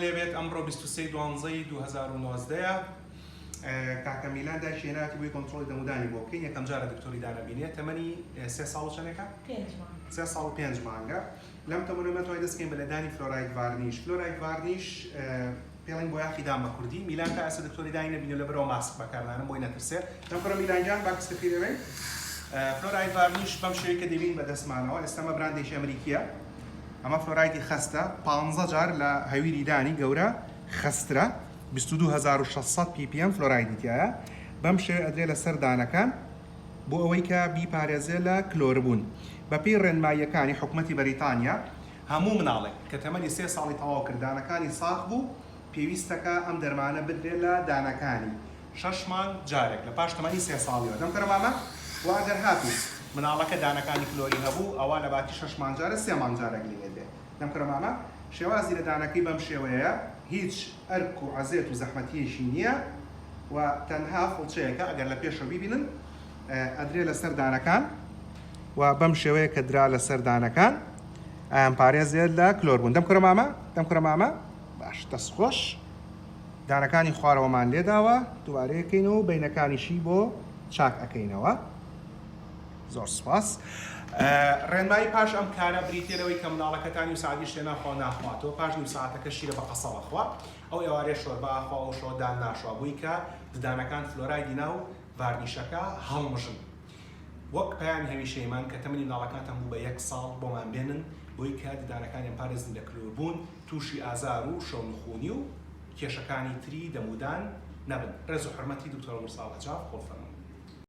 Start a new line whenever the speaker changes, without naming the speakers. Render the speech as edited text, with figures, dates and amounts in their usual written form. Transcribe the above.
لێبێت ئەمڕۆ 23 دوانزەی 2019 ە کاکە میلان دایکی هێناوەتی بۆی کۆنترۆڵی دەمودانی بۆ بکەین یەکەم جارە دکتۆری دان ئەبینێ تەمەنی سێ ساڵ و چەندێکە؟
پێنج مانگ.
سێ ساڵ و پێنج مانگە لەم تەمەنە مەتوانین دەست بکەین بە لێدانی fluoride varnish fluoride varnish پێڵین بۆیاخی دان بە کوردی میلان تا ئێستا دکتۆری دانی نەبینیوە لەبەرئەوە ماسک بەکاردانم بۆی نەترسێ دەم کوڕە میلان گیان با کستە پێی لێبەین fluoride varnish بەم شێوەی کە دەبین بە دەستمانەوە ئێستا ئەمە براندێکی ئەمریکیە ئەمە فلۆرایدی خەستە پانزە جار لە هەویری دانی گەورە خەسترە 22600 ppm فلۆرایدی تایە بەم شێوەیە ئەدرێ لەسەر دانەکان بۆ ئەوەی کە بیپارێزێ لە کلۆربوون بەپێی ڕێنماییەکانی حکومەتی بەریتانیا هەموو مناڵێک کە تەمەنی سێ ساڵی تەواو کرد دانەکانی ساغ بوو پێویستە کە ئەم دەرمانە بدرێت لە دانەکانی شەش مانگ جارێک لە پاش تەمەنی سێ ساڵیەوە دەم کەرە مامە وە ئەگەر هاتوو مناڵەکە دانەکانی کلۆری هەبوو ئەوا لە باتی شەش مانگ جارێ سێ مانگ جارێک لێی ئەدرێ دەم کەرە مامە شێوازی لە دانەکەی بەم شێوەیەیە هیچ ئەرک و عەزێت و زەحمەتیەکی نیە و تەنها فڵچەیەکە ئەگەر لە پێشەوە بیبینن ئەدرێ لەسەر دانەکان و بەم شێوەیە کە درا لەسەر دانەکان ئەیان پارێزێت لە کلۆر بوون دەم کورە مامە دەم کورە مامە باش دەست خۆش دانەکانی خوارەوەمان لێداوە دووبارەیەکەین و بینەکانیشی بۆ چاک ئەکەینەوە زۆر سپاس ڕێنمایی پاش ئەم کارە بریتە لەوەی کە مناڵەکەتان نیو ساعتی شتێ ناخوا ناخواتەوە پاش نیو ساعتەکە شیرە بە قەسەوە خوا ئەو ئێوارێ شۆربا خوا ئەو شەوە دان ناشوا بووی کە ددانەکان فلۆرایدی ناو ڤارنیشەکە هەڵمژن. وەک پەیامی هەمیشەیمان کە تەمەنی مناڵەکانتان بوو بە یەک ساڵ بۆمان بێنن بۆی کە ددانەکانیان پارێزن لە کلۆر بوون تووشی ئازار و شەونخوونی و کێشەکانی تری دەمودان نەبن. ڕێز و حورمەتی دکتۆر عومەر ساڵح جاف خۆ فەرموون.